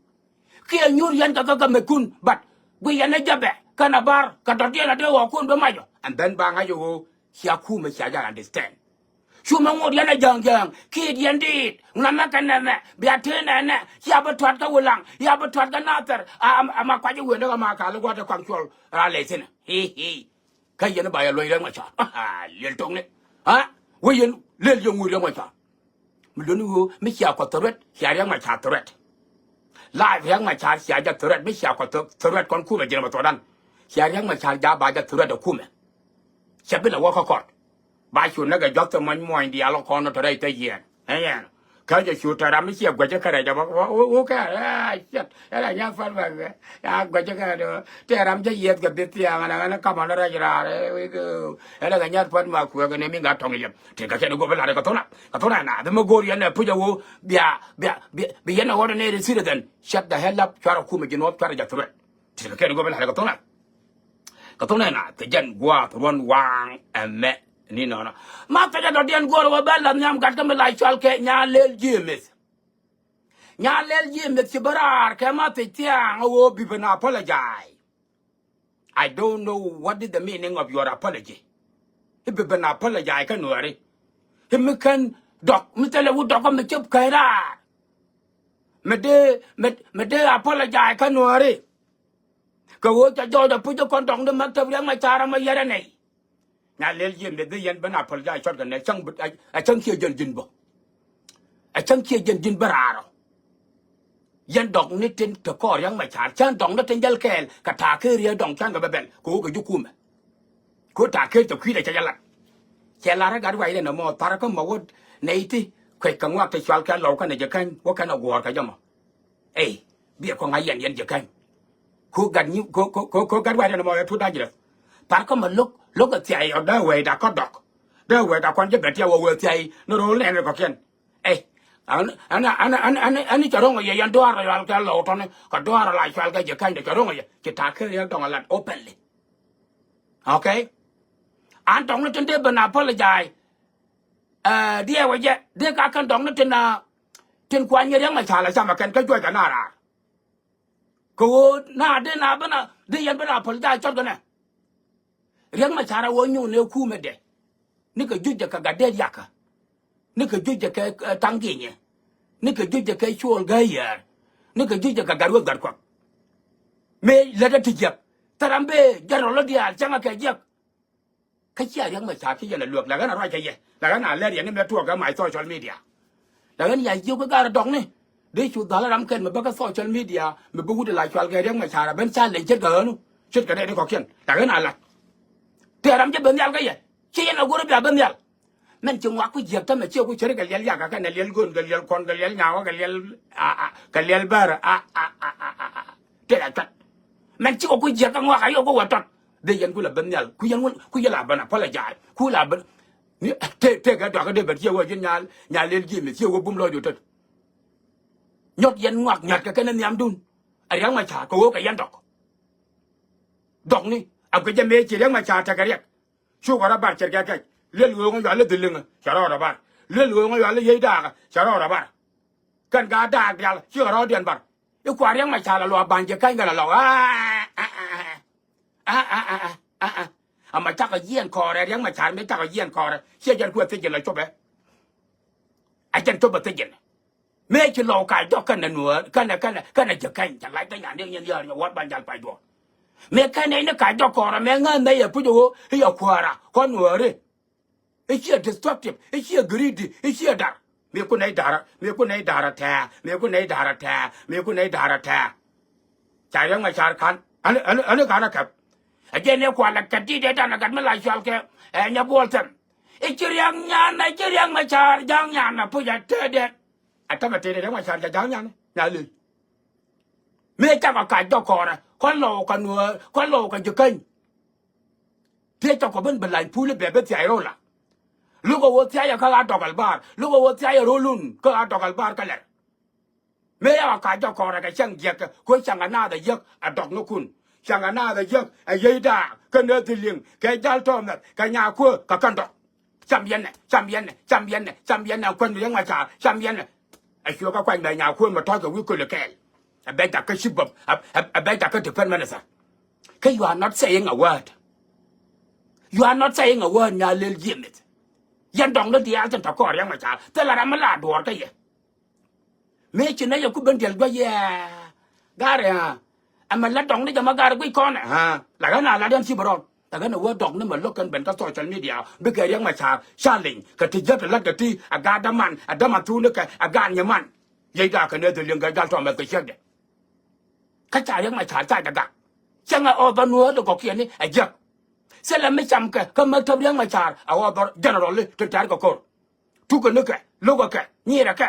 Kiɛ nyuur yɛn kɛ kä kɛ mec kun, but gui yɛn ɛ jäpɛ kɛn a bar kɛ dɔ̱diɛn a dee ɣɔɔkun bi mac ɔ. And then ba ŋa̱c ɛ ɣöö cia kumɛ cia jal understand. Cumɛ ŋot yɛn a jäŋ jäŋ kiɛ yɛn diit ŋulamɛ kɛ nɛmɛ bia tëë nɛnɛ cia bi tuat kä Wulaŋ, cia bi tuat kä Nathɛr. Ama kuac i̱ wendä kɛ ma kal i̱ gua̱t i̱ kɔaŋ cuɔl raa lɛ thi̱n. Hi hi. Kä yɛn ba yɛ luɔ̱ny Riɛk Macar. Liɛl tokni. Ha? Wee yɛn lɛl yɛ ŋu Riɛk Macar. Mi luɔ̱ni ɣöö mi cia kɔ threat, cia Riɛk Macar threat. Life Riɛk Macar cia jɛ threat, mi cia kɔ threat kɔn kumɛ Jinub Thudan. Cia Riɛk Macar ja ba jɛ threat ɛ kumɛ. Cɛ bi lɛ wä kä court. Ba cu näk ɛ juath muɔ̱ny muɔ̱ny diaal kɔn tɔ rɛy te yiɛn. Ɛ yɛn. Kä jɛ cu te ram mi ciɛ guäcä kärɛc ɛ bä wä wä kɛ ɛ ciɛt. Ɛ la nyath pan ma kuɛ. Ya guäcä kärɛc ɛ bä te ram cä yiɛth kɛ bi thiaŋ ɛn ɛn kamɔ ni rɛc raar. Ɛ la kɛ nyath pan ma kuɛ kɛ ni mi ŋa̱t tɔŋ liɛp. Ti kɛ kɛn go̱o̱p in la̱rɛ kɛ thona kɛ thona na bi mi go̱o̱r yɛn ɛ puc ɛ wä bia bia bi yɛn ɛ ordinary citizen. Shut the hell up, cuarɛ kumɛ ji̱ nuɔth cuarɛ jɛ threat. Ti kɛ kɛn go̱o̱p in la̱rɛ kɛ thona. Kɛ thok nɛn a thɛ jɛn gua̱a̱th ruɔ̱n waaŋ ɛmɛ ni nɔnɔ. Ma thɛ jɛ dɔ̱diɛn guɔ̱r wä bɛ la̱th nhiam gat kä mi la cɔal kɛ Nyalel James. Nyalel James ci bä raar kɛ ma thɛ thia̱a̱ŋ a ɣöö bi ben apologize. I don't know what is the meaning of your apology. I̱ bi ben apologize kä Nuääri. I̱ mi kän dɔk mi thilɛ wut dɔk kä mi cop käc raar. Mi dee mi dee apologize kä Nuääri. Kɛ ɣöö ca jɔɔc a puc kɔn dɔŋ di maktab Riɛk Macar ɛmɔ yɛrɛ nɛy. Nyalel James bi yɛn ben apologize cɔt kɛ nɛ cäŋ a cäŋ kiɛ jɛn ji̱n bä. A cäŋ kiɛ jɛn ji̱n bä raarɔ. Yɛn dɔŋ ni tin te kɔɔr Riɛk Macar cän dɔŋ ni tin jäl kɛɛl kɛ ta̱a̱ ker yɛ dɔŋ cän kɛ bɛ bɛl kɛ ɣöö kɛ ji̱ kumɛ. Kɛ ɣöö ta̱a̱ ker cɛ kui̱dɛ cɛ jɛ lat. Cɛ lar ɛ gat ruacdɛ nɔmɔ tha̱r kä ma wä nɛy ti kuec kɛ ŋuak te cual kɛ lɔw kɛnɛ jɛ käny wä kɛnɛ guɔ̱ɔ̱r kɛ jɛ mɔ. Ey, biɛ kɔŋ a yɛn yɛn jɛ käny. Ko gat nyi ko ko ko ko gat wɛɛt ɛn mɔ ɛ too dangerous. Par kä mɛ lo̱k lo̱k ɛ thiay ɔ dee wɛɛt a kɔ dɔk. Dee wɛɛt a kɔn jɛ bɛ tiɛ wä wee thiay ni ro̱o̱l nɛn kɔkiɛn. Ey, an an an an an an cɛ ro̱ŋ ɔ yɛ yɛn duaar rɔ yual kɛ lɔw tɔni kɛ duaar rɔ la cual kɛ jɛ käny dɛ cɛ ro̱ŋ ɔ yɛ ci ta̱a̱ ker yɛ dɔŋ a lat openly. Okay. An tɔŋ ni tin dee ben apologize. Ɛ diɛ wä jɛ dee ka kɛn dɔŋ ni tin a tin kuany yɛ Riɛk Macar la cam a kɛn kä juɔc kɛ na raar. Kɛ ɣöö na dee na ben a dee yɛn ben a päl ja̱a̱c cɔt kɛ nɛ. Riɛk Macar a ɣöö nyuun ëë kumɛ dɛ. Ni kɛ juc jɛ kɛ gat dee yakä. Ni kɛ juc jɛ kɛ taŋ gi̱nyɛ. Ni kɛ juc jɛ kɛ cuɔl gäi yɛɛr. Ni kɛ juc jɛ kɛ gat weth gat kuak. Mëë lätdä ti jiäk thil ram bee jɛn rɔl lɔ diaal cäŋɛ kɛ jiäk. Kä cia Riɛk Macar ci yɛn a luäk la ɣän a ruac kɛ yɛ la ɣän a lɛr yɛn ni mɛ tuɔɔk kɛ my social media. La ɣän ya jiök kä gar dɔkni dee cu dhal ram kɛn mi bä kä social media mi bi wut la cual kɛ Riɛk Macar a ben ca leny ce̱tkɛ ɣänu ce̱tkɛ nɛy ti kɔ̱kiɛn la ɣän a lat. Tëë ram cä ben nhial kä yɛ ci yɛn a go̱r bia ben nhial. Mɛn ci ŋuak ku jiäk tämɛ ciɛ ku cär kɛ liɛl yakä kɛnɛ liɛl gön kɛ liɛl kɔn kɛ liɛl nyaawä kɛ liɛl a a kɛ liɛl bär a a a a a. Tëë la cuat mɛn cikɛ ku jiäk kä ŋuak a yɔk ku wä tɔt. Dee yɛn ku la ben nhial ku yɛn wä ku yɛ la ben apologize ku la ben. Ni tëë tëë kɛ dɔak kä dee ben ciɛ wä ji̱n nyal nyal lel ji̱ mi ciɛ wä bum lɔcdu tet. Nyɔt yɛn ŋuak nyɔt kɛ kɛn nhiamdun. A Riɛk Macar kɛ wä kɛ yɛn dɔk. Dɔkni a guic jɛ mëë ci Riɛk Macar tekɛ riɛk. Cukɛ rɔ bar cɛr kɛ kɛc liɛl ɣööŋä yual i̱ dhiliŋä cɛ rɔɔdɛ bar. Liɛl ɣööŋä yual i̱ yiey daakɛ cɛ rɔɔdɛ bar. Kɛn gaat daak diaal cikɛ rɔɔdiɛn bar. I̱ kua Riɛk Macar la luaak ba̱ny jɛ käny kɛ la lɔk. Ama cakɔ jiɛɛn kɔɔrɛ Riɛk Macar mi cakɔ jiɛɛn kɔɔrɛ ciɛ jɛn kuɛ thiec jɛ la copɛ. A jɛn copɛ thiec jɛn. Mëë ci lɔw ka jɔk kɛnɛ nuäär kɛnɛ kɛnɛ kɛnɛ jɛ kɛny cɛ lac kɛ nyan ni nyin yäär nyɛ wat ban jal pay duɔ̱ɔ̱r. Mëë kɛnɛ ni ka jɔk kɔɔrɛ mëë ŋäth mëë yɛ puc ɣöö i̱ yɛ kuäära kɔn nuääri. I̱ ciɛ destructive i̱ ciɛ greedy i̱ ciɛ dar. Mëë ku nɛy darä mëë ku nɛy darä tɛɛ mëë ku nɛy darä tɛɛ mëë ku nɛy darä tɛɛ. Ca Riɛk Macar ka̱n ani ani ani ka̱n a kɛp. A jɛn ëë kualɛ kɛ di̱t ëë dan a gat mi la cual kɛ ɛ nyɛ buɔl thɛm. I̱ ci Riɛk Nyan, i̱ ci Riɛk Macar ja̱a̱ŋ nyan a puc a tëëdɛ. A tämɛ tëëdɛ Riɛk Macar ja̱a̱ŋ nyan, nya lil. Mëë cakɔ kac jɔk kɔrɛ kɔn lɔw kɛ Nuäär, kɔn lɔw kɛ Jikäny. Tëë cakɔ ben bi lany pul i̱ bɛ bi thiac ro̱l a. Lukɛ wä thiac ɛ kä Adɔk Albar, lukɛ wä thiac ɛ ro̱lun kä Adɔk Albar kä lɛr. Mëë yakɔ kac jɔk kɔrɛ kɛ cäŋ jiäk kɛ kuɛ cäŋ ɛ naath ɛ jiäk ɛ dɔk ni kun. Cäŋ ɛ naath ɛ jiäk ɛ yiey daak kä nɛ dhil liŋ kɛ jal tɔɔmɛth kɛ nyakuä kɛ kɛn dɔk. Cam yɛn nɛ, cam yɛn nɛ, cam yɛn nɛ, cam yɛn nɛ, kuɛn Riɛk Macar, cam yɛn nɛ. Ɛ cuɛ kä kuany bɛ nyakuä mɛ tɔ̱ɔ̱c kɛ wi̱i̱ köl kɛɛl. Ɛ bɛ jak kä chief of, ɛ, ɛ, ɛ bɛ jak kä defense minister. Kä you are not saying a word. You are not saying a word, Nya Lel Ji̱ Mith. Yɛn dɔŋ ni diaal tin tɔ kɔɔr Riɛk Macar. Thilɛ ram mi la duɔɔr kä yɛ. Mëë ci nɛ yɛ ku ben diɛl gua̱c yɛ. Garɛ, ha. Ɛmɛ la dɔŋ ni jɛ ma garɛ guic kɔnɛ, ha. La ɣän a la diɛn ci bɛ rɔn. La ɣän a wee dɔŋ ni mɛ lo̱k kɛn ben kä social media. Bikɛ Riɛk Macar challenge kɛ ti jiäk ti la̱t kɛ ti a gaat däman, a däman thuk ni kɛ a gaat nyiman. Yiey daak kɛ nɛ dhil liŋ kɛ jal tɔmɛth kɛ ciekdɛ. Kä ca Riɛk Macar ca jɛ gak. Cäŋɛ ɔɔth bä Nuäär ti gɔ̱kiɛn ni ɛ jiäk. Thilɛ mi cam kɛ kä maktab Riɛk Macar a ɔɔth bä general ti tɛ̈r kɛ ko̱r. Tukɛ ni kɛ, lo̱kɛ kɛ, nyirɛ kɛ.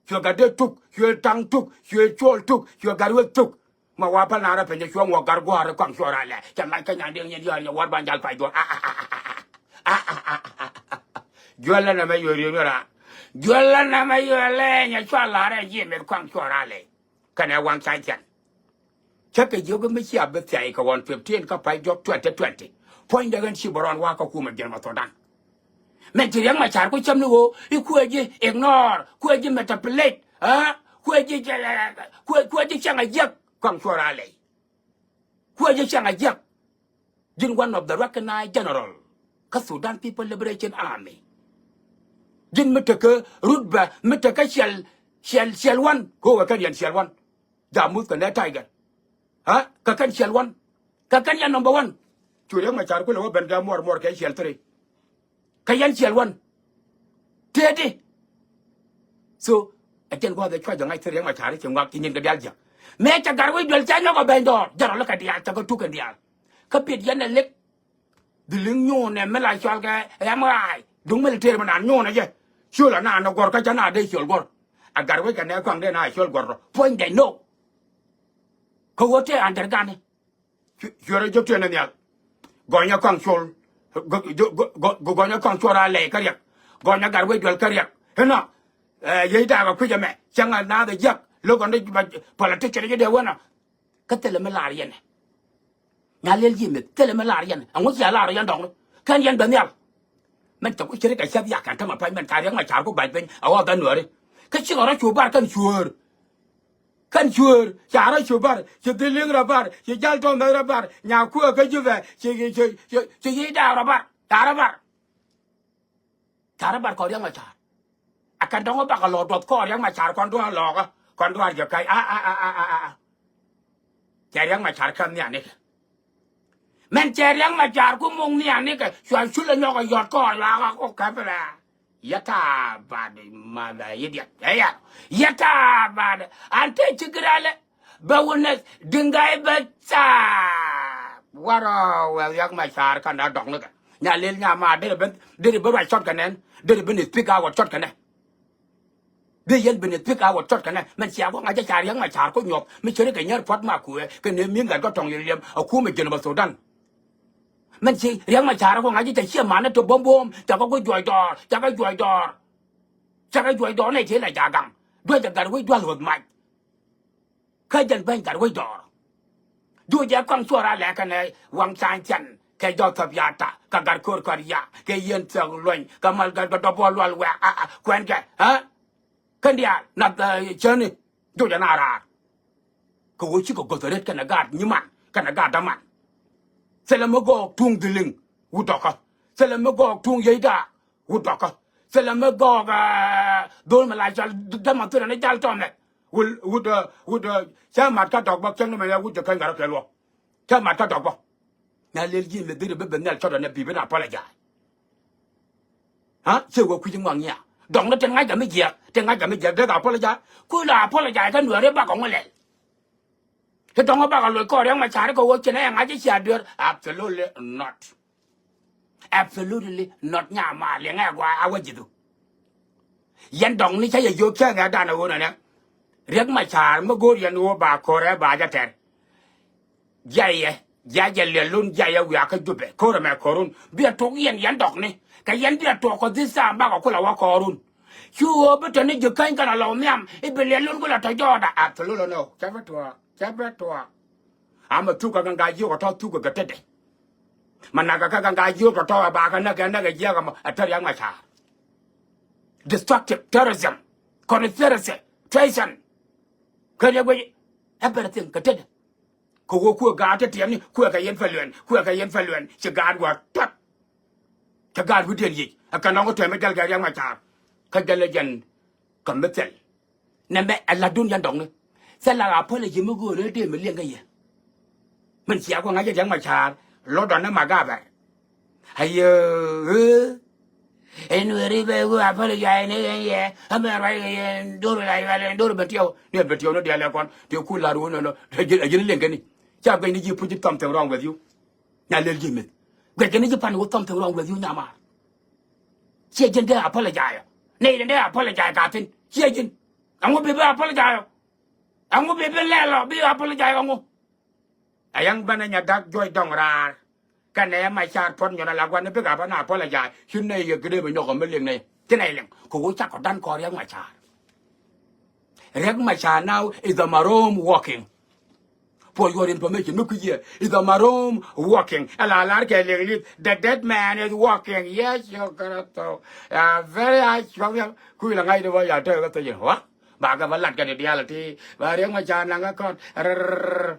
Cuɛ gat dee tuk, cuɛ taŋ tuk, cuɛ cuɔl tuk, cuɛ gat weth tuk. Ma wa päl na rɔ piny cuɛ ŋuɔk gat gua̱a̱r kɔaŋ cuɔr alɛ. Cɛ mac kä nyan diɛŋ nyin yɔr nyɛ wäär ban jal pay duɔ̱ɔ̱r. Juɛlɛ nɛmɛ yuɔr riek ni raan. Juɛlɛ nɛmɛ yuɔr lɛ nyɛ cua la̱rɛ ji̱ mith kɔaŋ cuɔr alɛ. Kɛnɛ waŋ ca thian. Cä kɛ jiök mi cia bi thia̱y kɛ ɣɔn fifteen kä pay jɔk twenty twenty. Puɔ̱nydɛ ɣän ci bɛ rɔn wa̱a̱ kä kumɛ jiɛn ma thɔdan. Mɛn ci Riɛk Macar ku cäm ni ɣöö i̱ kuɛ ji̱ ignore, kuɛ ji̱ manipulate, ɛ? Kuɛ ji̱, kuɛ, kuɛ ji̱ cäŋ a jiäk kɔaŋ cuɔr alɛ. Kuɛ ji̱ cäŋ a jiäk. Ji̱n one of the recognized general kä Sudan People Liberation Army. Ji̱n mi tekä rutbä, mi tekä ciɛl, ciɛl, ciɛl wan. Ko̱o̱kɛ kɛn yɛn ciɛl wan. Jamuth kɛ nɛ Tiger. Ha? Kɛ kɛn ciɛl wan. Kɛ kɛn yɛn number one. Cu Riɛk Macar kulɛ wä ben gɛ muɔr muɔr kɛ ciɛl three. Kɛ yɛn ciɛl wan. Tëëdi. So, ɛ jɛn gua̱a̱th ɛ cua jɛ ŋa̱c thil Riɛk Macar ci ŋuak ci nyin kɛ diaal jiäk. Mëë cɛ gat wec duel ca nyɔk ɛ bɛny dɔɔr. Jɛn rɔ lä kɛ diaal cɛ kɛ tuk kɛn diaal. Kä piet yɛn ɛ lek. Dhiliŋ nyuunɛ mi la cɔal kɛ ɛm ɣaay. Duŋ mi lɛ tëër mi naan nyuunɛ jɛ. Ciöl anaan ɛ guɔ̱r kä cä naan dee ciöl guɔ̱r. A gat wec kɛ nɛɛ kɔaŋ dee naan ciöl guɔ̱r rɔ. Puɔ̱nydɛ no. Kä ɣöö tëë underground. Cuɛ rɔ jiök tiɛn ni nhial. Gɔnyɛ kɔaŋ col. Gɔnyɛ kɔaŋ col a lɛy kä Riɛk. Gɔnyɛ gat wec duel kä Riɛk. Inɔ. Yiey daakɛ kui̱c ɛmɛ cäŋ a naath ɛ jiäk lo̱k ɣän dee politician ji̱ dee wänä. Kä thilɛ mi lar yɛn ɛ. Nya Lel Ji̱ Mith, thilɛ mi lar yɛn ɛ. Ɛŋu cia lar yɛn dɔŋni kɛn yɛn ben nhial. Mɛn cɛ ku ce̱tkɛ cäth yak kɛn tämɛ pa̱ny mɛn ca Riɛk Macar ku ba̱c piny a ɣɔth a Nuääri. Kä cikɛ rɔ cu bar kɛn cuäär. Kɛn cuäär ca rɔ cu bar, ci dhil liŋ rɔ bar, ci jal tɔ̱ mɛth rɔ bar, nya kuäär kä Jubɛ, ci, ci, ci, ci yic daak rɔ bar, ca rɔ bar. Ca rɔ bar kɔn Riɛk Macar. A kɛn dɔ̱ŋ bakɔ lɔ duɔth kɔn Riɛk Macar kɔn duaar lɔɔkä, kɔn duaar jɛ ka̱c, a, a, a. Cɛ Riɛk Macar kɛn nhianikɛ. Mɛn cɛ Riɛk Macar ku muŋ nhianikɛ, cua cul ɛ nyɔk ɛ yɔt kɔn lɔɔkä ku kɛpɛ bɛ. Yɛ ta̱a̱ baat math ɛ idiot. Ɛ ya. Yɛ ta̱a̱ baat. An te ci gir alɛ. Bɛ witness Dinka i̱ bɛ thaap. Warɔ wɛl Riɛk Macar kɛn a dɔk ni kɛ. Nya Lel nya ma deri ben, deri ben ruac cɔt kɛ nɛn. Deri ben speak out cɔt kɛ nɛ. Dee yɛn ben speak out cɔt kɛ nɛ. Mɛn cia kɔ ŋa̱c jɛ ca Riɛk Macar kɔ nyuɔth. Mi ceri kɛ nyɛr puɔt ma kuɛ kɛ nɛ mi̱n gat kɔ tɔŋ yɛl liɛm a kumɛ Jenɛbal Sudan. Mɛn ci Riɛk Macar kɔ ŋa̱c jɛ ca ciɛ manɛ tɔ buɔ̱m buɔ̱m ca kɔ ku juɔc dɔɔr, ca kɔ juɔc dɔɔr. Cakɛ juɔc dɔɔr nɛ ci la jagam. Duec jɛ gat wec dual ɣöth mac. Kä jɛn beny gat wec dɔɔr. Juɔc jɛ kɔaŋ cuɔr a lɛ kɛnɛ waŋ cany thian kɛ jɔk thɔp ya ta kɛ gat ko̱r kɔr ya kɛ yien thiɔk luɔny kɛ mal gat kɛ dɔp wä lual wɛ a a kuɛn kɛ, ha? Kɛn diaal nath cäni. Jocɛ na raar. Kɛ ɣöö cikɛ gɔ̱th ɛ ret kɛnɛ gaat nyiman kɛnɛ gaat däman. Thilɛ mi gɔɔk tuŋ dhiliŋ wut dɔkä. Thilɛ mi gɔɔk tuŋ yiey daak wut dɔkä. Thilɛ mi gɔɔk dhol mi la jal däman thilɛ ni jal tɔmɛ. Wut, wut, wut cä mat kä dɔk bä cäŋ ni mɛ ya wut jɛ käny gat rɔ kɛ luɔk. Cä mat kä dɔk bä. Nya Lel Ji̱ Mith deri bi ben nhial cɔt ɔ nɛ bi ben apologize. Ha? Ciɛ wä kui̱c ŋuak ŋia. Dɔŋ ni tin ŋa̱c gam mi jiɛk, tin ŋa̱c gam mi jiɛk dee ka apologize. Kui̱ la apologize kä Nuääri bakɔ ŋu lɛl. Ti dɔŋ bakɔ loc kɔɔr Riɛk Macar kɛ wä ci nɛ ɛ ŋa̱c i̱ cia duer. Absolutely not. Absolutely not. Nyamaar liɛŋɛ gua a wä ji̱thu. Yɛn dɔŋni cä yɛ yio̱o̱k cä ŋɛ danɛ ɣöö nɛnɛ. Riek Machar mi go̱o̱r yɛn ɣöö ba ko̱rɛ ba jɛ tɛr. Jiayɛ, jiayɛ liɛlun, jiayɛ wiakä Jubɛ. Ko̱rɛ mɛ ko̱run. Biɛ tuɔk yɛn, yɛn dɔkni. Kɛ yɛn biɛ tuɔk kɔ this time bakɔ kulɛ wä kɔɔrun. Cu ɣöö bi tɔni ji̱ käny kɛn a lɔw nhiam i̱ bi liɛlun kulɛ tɔ jɔɔda. Absolutely no. Cä bi tuɔɔk. Cä bi tuɔɔk. Amɛ thuk kɛ gaŋ gaa jiök tɔ̱tɔ̱, thuk kɛ kɛ tetdɛ. Mɛ nak kɛ kɛ gaŋ gaa jiök tɔ̱tɔ̱ ɛ bakɛ näk kɛ näk ɛ jiäk ɛmɔ ɛ tɛr Riek Machar. Destructive, terrorism, conspiracy, treason. Kɛ riek wec everything kɛ tetdɛ. Kɛ ɣöö kuɛ gaat ti tiɛɛni kuɛ kɛ yɛn fɛ luɛn, kuɛ kɛ yɛn fɛ luɛn ci gaat wä tɔt. Cɛ gaat wi̱diɛn yic ɛ kɛ nɔŋ tɛmɛ jäl kɛ Riek Machar. Kä jäl ɛ jɛn kɛ mi thil. Nɛmɛ ɛ la̱tdun yɛn dɔŋni. Thil la apology mi göörä dee mi liɛŋ kä yɛ. Min cia kɔ ŋa̱c ɛ Riek Machar lotdɔn ni Magabɛr. Ayee ɣee. Ɛn weri bɛ ɣöö apology ni yɛn yɛ. Amɛ ruac kɛ yɛn do̱r la yual yɛn do̱r bɛ tiɛw ni bɛ tiɛw ni diaal yɛ kɔn ti ku la̱r wun nɔ. Ɛ ji̱n liɛŋ kɛn ni ca guɛc ni ji̱ puc ji̱ something wrong with you. Nya lel ji̱ mith guɛc kɛn ni ji̱ pan wä something wrong with you nyamaar. Ciɛ ji̱n dee apologize ɔ. Nɛy den dee apologize ka thi̱n ciɛ ji̱n. Ɛŋu bi bi apologize ɔ? Ɛŋu bi bi lɛl ɔ bi apologize ɔ ŋu? Ɛ yɛŋ bänɛ nya da̱k juɔc dɔŋ raar. Kɛnɛ Machar puɔ̱t nyɔn ala gua̱n ni bikɛ bä na apologize. Ci nɛy yɛ gidee bɛ nyɔk ɔ mi liŋ nɛy ci nɛy liŋ kɛ ɣöö cakɔ da̱n kɔɔr Riek Machar. Riek Machar now is the maroon walking. For your information mi kui̱c yɛ is a maroon walking. Ɛ la lar kɛ liŋ li̱th the dead man is walking. Yes, you correct. Very high. Kui̱ la ŋa̱c di bä ya tɛk kä thäc in wa ba kɛ bä lat kɛ di dial ti ba Riek Machar naŋ kä kɔn. Rrrr.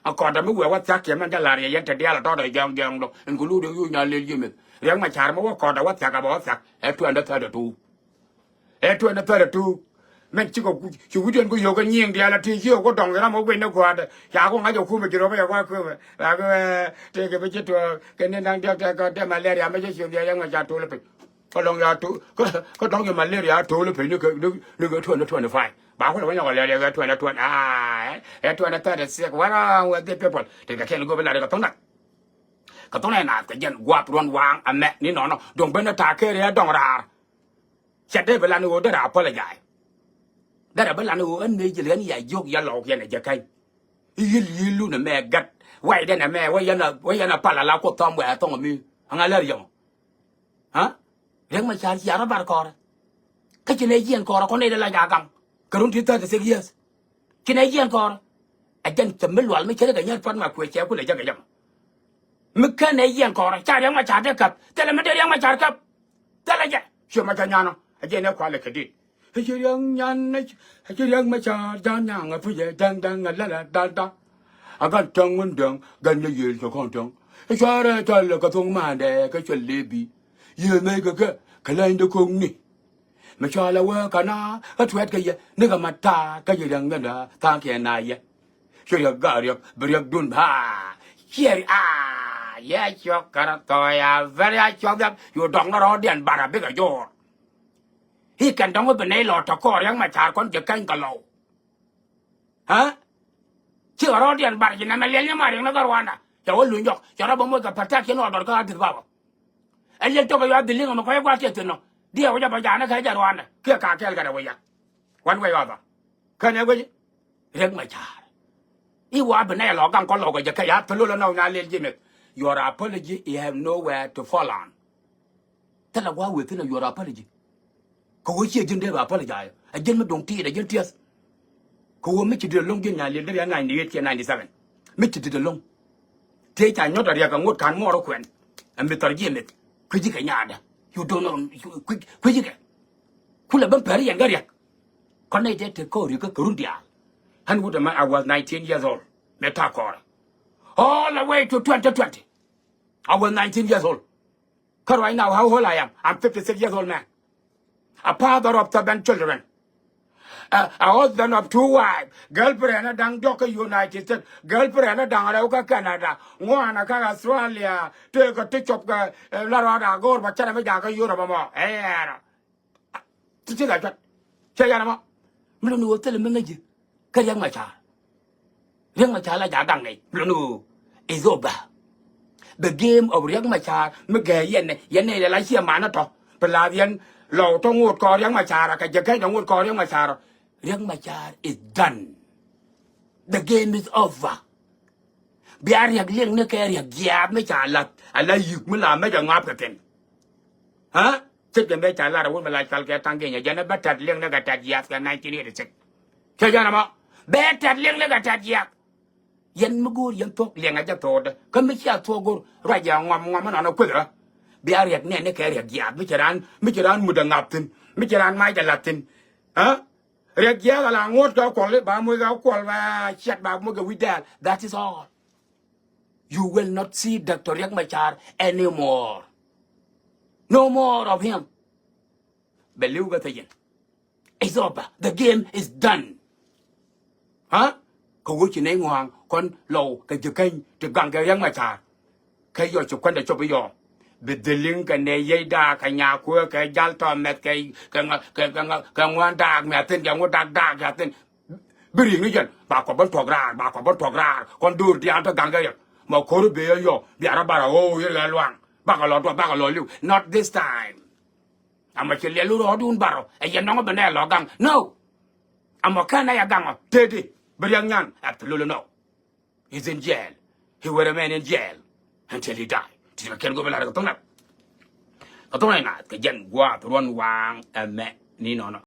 A kɔn dɛ mi wee wä thiak kiɛ mɛn jɛ lar yɛ yɛn te dial tɔt ɛ jɔŋ jɔŋ dɔ in ku luk di yu nya lel yimith. Riek Machar mi wä kɔn dɛ wä thiak a bä wä thiak ɛ tuɛn dɛ thädɛ tuuk. Ɛ tuɛn thäri tuuk. Mɛn cikɛ ci wi̱diɛn ku yio̱k kä nyiëëŋ diaal a ti ci ɣä ku dɔŋ ram ɛ guic ni gua̱a̱dɛ ca ku ŋa̱c ɛ kumɛ ji̱ rɔ̱ bä yɛ gua̱a̱ kumɛ. Ba kä tëëkɛ bi ci tuɔɔk kɛ ni naŋ diɔ̱k tɛk kä dee malaria mɛ ci ciöth yɛ yɛn ŋɔc ca to̱l piny. Kä lɔŋ ya to̱l kä dɔ̱ŋ yɛ malaria to̱l piny ni kɛ ni kɛ twenty twenty five. Ba ku lɛ wä nyɔk ɛ lɛl yɛ kɛ twenty twenty aa ɛ twenty thirty six. What wrong with the people? Tëëkɛ kɛn go̱o̱p ɛ lat kɛ tho̱ŋ nath. Kɛ tho̱ŋ nɛ naath kɛ jɛn gua̱a̱th ruɔ̱n waaŋ ɛmɛ ni nɔnɔ duɔ̱ŋ ben ɛ ta̱a̱ kɛɛr yɛ dɔ̱ŋ raar. Cɛ dee bi lan ɣöö derɛ apologize. Derɛ bi lan ɣöö ɣän mëë ji̱ liɛn ya jiök ya lɔɔk yɛn ɛ jɛ käny. I̱ yi̱l yi̱l lun ɛmɛ gät. Waydɛn ɛmɛ wä yɛn a wä yɛn a pal ala kuoth thɔm wɛɛ thɔŋ ɛmi. Aŋa lär yɛmɔ. Ha? Riek Machar cia rɔ bar kɔrɛ. Kä ci nɛ jiɛn kɔrɛ kɔn nɛy dee la ja̱ gaŋ. Kɛ run ti thirty six years. Ci nɛ jiɛn kɔrɛ. Ɛ jɛn cɛ mi lual mi cɛ rɛ kɛ nyɛr pua̱t ma kuɛ cɛ kulɛ jɛ kɛ jɛ mɔ. Mi kɛn ɛ yiɛn kɔrɛ ca Riek Machar dee käp. Thilɛ mi dee Riek Machar käp. Thilɛ jɛ. Ciɛ ma ca nyanɔ. Ɛ jɛ nɛ kualɛ kɛ dit. Ɛ ci Riek nyan ɛ ci Riek Machar jan nyaŋ ɛ pucɛ da̱ŋ da̱ŋ ɛ lɛlɛ da̱ŋ da̱ŋ. A gan täŋ wän däŋ gan nyɛ yiëël cɛ kɔn täŋ. Ɛ cuarɛ cɔl kɛ thoŋ mandɛ kɛ cuɛl lëë bi. Yiëël mɛy kɛ kɛ kɛ lany dee ko̱ŋni. Mi cɔal ɛ wee kɛ na kä tuɛt kɛ yɛ ni kɛ ma ta̱a̱ kä yɛ riɛk ŋändä tha̱a̱ŋ kiɛ na yɛ. Ci riɛk ga̱a̱ riɛk bi riɛkdun ba ciɛ ri a yɛ ciɔk kärä thɔɔya very a ciɔk riɛk yu dɔ̱ŋ ni rɔɔdiɛn barä bikɛ jo̱o̱r. I̱ kɛn dɔ̱ŋ bi nɛy lɔ tɔ kɔɔr Riek Machar kɔn jɛ kɛny kɛ lɔw. Ɛ cikɛ rɔɔdiɛn bar ci nɛmɛ liɛl ni ma riɛk ni kä Rwanda cɛ wä luny jɔk cɛ rɔ bä moc kɛ protection order kä Addis Ababa. Ɛ liɛl tɔk ɛ yɔ adhi liŋ ɛmɛ kɔc ɛ gua̱a̱th kiɛ thi̱n nɔ diɛ wä jɛ bä ja̱a̱n ɛ kɛ jɛ Rwanda kiɛ ka̱a̱k kɛɛl kɛ rɛ wä yak. One way or other. Kɛn ɛ wec Riek Machar. I̱ wa bi nɛy lɔ gaŋ kɔ lɔk ɛ jɛ kɛ ya thil lol ɛnɔ na lel ji̱ meth. Your apology, you have nowhere to fall on. Thilɛ gua̱a̱th wëë thi̱n ɛ your apology. Kɛ ɣöö ciɛ ji̱n dee bɛ apologize ɛ ji̱n mi do̱ŋ tiit ɛ ji̱n tiɛth. Kɛ ɣöö mi ci di̱t ɛlɔ̱ŋ ji̱n nya liɛl dee rial ninety eight kiɛ ninety seven. Mi ci di̱t ɛlɔ̱ŋ. Tëë ca nyɔt ɛ riɛk kɛ ŋot ka̱n muɔɔr ɛ kuɛn. Ɛ mi thɔr ji̱ ɛ meth kui̱ci kɛ nyaatdä. You don't know kui̱ci kɛ. Kulɛ ben pɛr yɛn kɛ riɛk. Kɔn nɛy tëë te ko̱o̱ri kä kɛ run diaal. Ɣän wut ɛmɛ I was nineteen years old. Mëë ta̱a̱ kɔɔrɛ all the way to twenty twenty. I was nineteen years old. Kä right now how old I am? I'm fifty six years old man. A father of seven children. A, a husband of two wives. Girlfriend ɛ da̱ŋ diɔ̱k kä United States. Girlfriend ɛ da̱ŋ rɛw kä Canada. Ŋuanɛ kä Australia. Tëëkɛ ti cop kɛ la rɔɔd a go̱o̱r bä cɛrɛ mi jakä Europe ɛmɔ. Ɛɛrä. Ti ti la cuat. Cɛ yan ɛmɔ. Mi luni ɣöö thilɛ mi ŋäc ji̱ kä Riek Machar. Riek Machar la ja̱ gaŋ nɛy mi luni ɣöö is over. The game of Riek Machar mi gɛ yɛn nɛ, yɛn nɛ la ciɛ manä tɔ. Pɛ la yɛn lɔw tɔ ŋot kɔ Riek Machar, kɛ jɛ kɛn tɔ ŋot kɔ Riek Machar. Riek Machar is done. The game is over. Bia Riek liŋ ni kɛ Riek jiaap mi ca lath, a la yik mi la mɛ jɛ ŋap kɛ thin. Ha? Cit kɛ mɛ ca lar a wun mi la cal kɛ taŋ gɛnyɛ jɛn bɛ tɛt liŋ ni kɛ tɛt jiath kɛ nineteen eighty-six. Cɛ jɛn amɔ bɛ tɛt liŋ ni kɛ tɛt jiath. Yɛn mi go̱o̱r yɛn thuɔ̱k liɛŋ a jɛ tho̱o̱dɛ kä mi cia thuɔ̱k go̱o̱r ruac jɛ ŋɔm ŋɔm inɔn a kuethä. Bia Riek nɛn ni kɛ Riek jiath mi cɛ raan, mi cɛ raan mut a ŋap thin, mi cɛ raan mac a lath thin. Ha? Riek jiath a la ŋot kɛ kuɔl ba muc kɛ kuɔl ba ciat ba muc kɛ wi̱c dɛɛl. That is all. You will not see Doctor Riek Machar anymore. No more of him. Bɛ li̱w bɛ thejin. It's over. The game is done. Ha? Kɛ wä ci nɛy ŋɔaŋ kɔn lɔw kɛ ji̱ käny ti gaŋ kɛ Riek Machar. Kɛ yɔ ci kuändɛ cop i̱ yɔ. Bi dhiliŋ kɛ nɛ yiey daak kɛ nyakuɛ kɛ jal tɔ mɛth kɛ, kɛ ŋa, kɛ, kɛ ŋa, kɛ ŋuan daak mi a thin kɛ ŋu dak daak ya thin. Bi ri̱ŋ ni jɛn ba kɔ bä tuɔk raar, ba kɔ bä tuɔk raar kɔn do̱r diaal te gaŋ kɛ yɛ. Mɔ ko̱r i̱ bee yɔ bia rɔ bar a ɣöö yɛ luaŋ. Bakɛ lɔ duɔth bakɛ lɔ li̱w. Not this time. Amɔ ci liɛl rɔɔdun barɔ ɛ yɛ nɔŋ bɛ nɛ lɔ gaŋ. No. Amɔ kɛn ɛ yɛ gaŋ ɔ tëëdi bi Riek Nyan. Absolutely no. He's in jail. He will remain in jail until he die. Ti kɛ kɛn go̱o̱r bɛ lar kɛ thoŋ nat. Kɛ thoŋ nat kɛ jɛn gua̱a̱th ruɔn waaŋ ɛmɛ ni nɔnɔ.